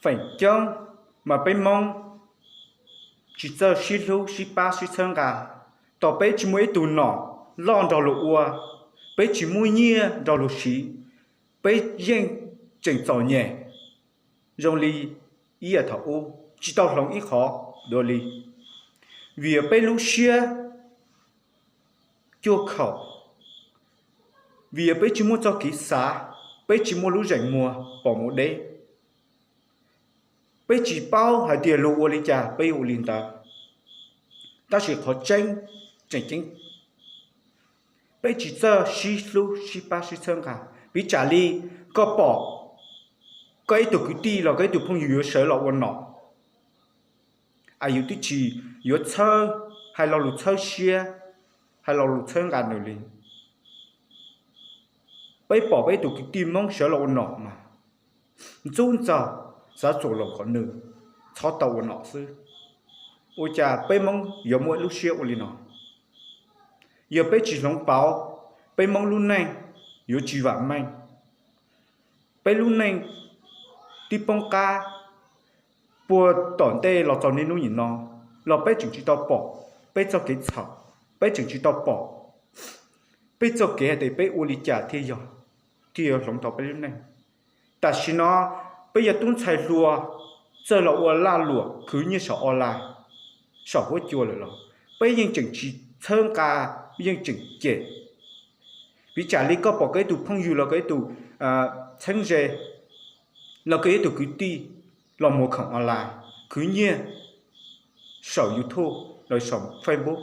Feem coob mas peb Hmoob tsis txawj sib hlub sib pab sib txhawb nqa. Thaum peb tsis muaj ib tug nom loj nrog luag ua, peb tsis muaj nyiaj nrog luag siv, peb yeej tseem txom nyem zoo li ib yam thaum ub, tsis tau hloov ib qho dua li. Vim peb lub siab cuaj khaum, vim peb tsis muaj txoj kev xav, peb tsis muaj lub zeem muag pom mus deb. Peb tsis paub hais tias luag ua li cas peb yuav ua li ntawd. Tab sis qhov tseeb, tseem ceeb, peb tsis txawj sib hlub sib pab sib txhawb nqa. Piv tsam li koj pom koj ib tug kwv tij los koj ib tug phooj ywg yuav sawv los ua nom, es yus twb tsis yuav txhawb, hais lo lus txhawb siab, hais lo lus txhawb nqa nws li. Peb pom peb ib tug kwv tij Hmoob sawv los ua nom mas ntxub ntxaug, xav txuas loo kom nws txhob tau ua nom xwb. Ua cas peb Hmoob yuav muaj lub siab ua li no? Yog peb tsis hloov pauv, peb Hmoob lub neej yuav tsis vam meej. Peb lub neej twb poob qab puag tom ntej los txog niaj hnub nim no los peb tseem tsis tau pom peb txoj kev txhaum, peb tseem tsis tau pom peb txoj kev hais tias peb ua li cas thiaj yog, thiaj yuav hloov tau peb lub neej. Tam sim no peb yog tub ntxhais hluas txawj los ua lag luam khwv nyiaj saum online, saum huab cua lawm los peb yeej tseem tsis txhawb nqa, yeej tseem cem. Piv tsam li koj pom koj ib tug phooj ywg los koj ib tug txheeb ze los koj ib tug kwv tij los muag khoom online, khwv nyiaj saum YouTube los saum Facebook,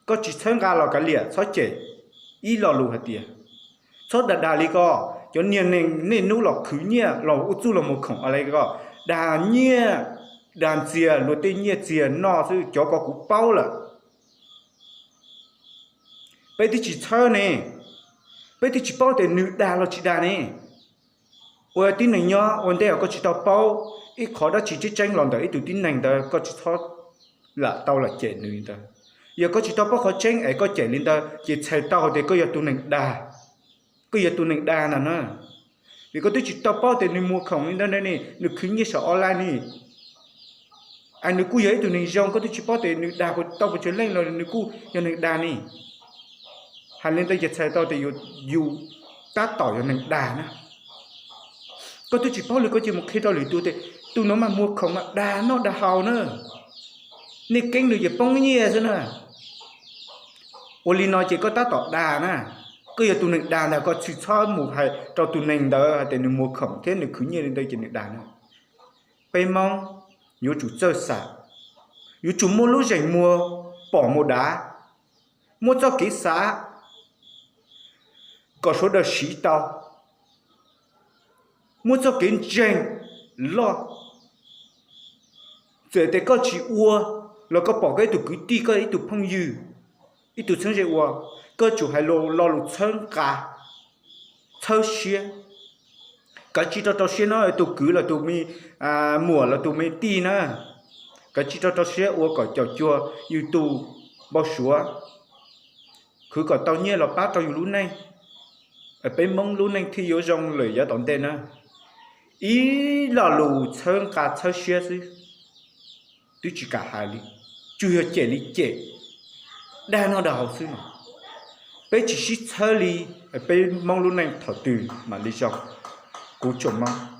koj tsis txhawb nqa los kav liam, txhob cem. Ib lo lus hais tias txhob dag dag li ko. Cov niag neeg niaj hnub los khwv nyiaj los ua txuj los muag khoom online ko, dag nyiaj, dag ntxias luag tej nyiaj txiag noj xwb, cov ko kuv paub lawm. Peb twb tsis txhawb ne, peb twb tsis paub tias nws dag los tsis dag ne. Ua tib neeg nyob ua ntej os koj tsis tau paub ib qhov dab tsi tseeb tseeb los ntawm ib tug tib neeg ntawd koj tsis txhob lam tau lam cem nws li ntawd. Yog koj tsis tau paub qhov tseeb es koj cem li ntawd ces txhais tau hais tias koj yog tus neeg dag, koj yog tus neeg dag ntag na. Vim koj twb tsis tau paub tias nws muag khoom li ntawd ne, nws khwv nyiaj saum online ne, es nws kuj yog ib tug neeg zoo, koj twb tsis paub tias nws dag tau puas tsawg leej los nws kuj yog neeg dag ne. Hais li ntawd ces txhais tau tias yus tab tom yog neeg dag na. Koj twb tsis paub li koj cia mus qhia rau lwm tus tias tus no mas muag khoom mas dag noj dag haus na, nej keeb nws ces poob nyiaj xwb na. Ua li no ces koj tab tom dag na. Koj yog tus neeg dag ntag, koj tsis txhob mus hais rau tus neeg ntawd hais tias nws muag khoom thiab nws khwv nyiaj li ntawd ces nws dag na. Peb Hmoob yuav tsum txawj xav, yuav tsum muaj lub zeem muag pom mus dav, muaj txoj kev xav kom sawv daws siv tau, muaj txoj kev ntseeg loj. Txawm tias koj tsis ua los koj pom koj ib tug kwv tij, koj ib tug phooj ywg, ib tug txheeb ze ua, koj tsum hais lo lus txhawb nqa, txhawb siab. Kav tsij rau rau siab no tus kwv los tus me muam los tus me tij na, kav tsij rau rau siab ua kom caum cuag yus tus npau suav, khwv kom tau nyiaj los pab rau yus lub neej, peb Hmoob lub neej thiaj yuav zoo lawm yav tom ntej na. Ib lo lus txhawb nqa txhawb siab xwb, twb tsis kam hais li, tsuas yog cem li cem, dag noj dag haus xwb no. Peb tsis sib txhawb li, peb Hmoob lub neej thaum twg mam li zoo. Kuv tsuas Hmoob.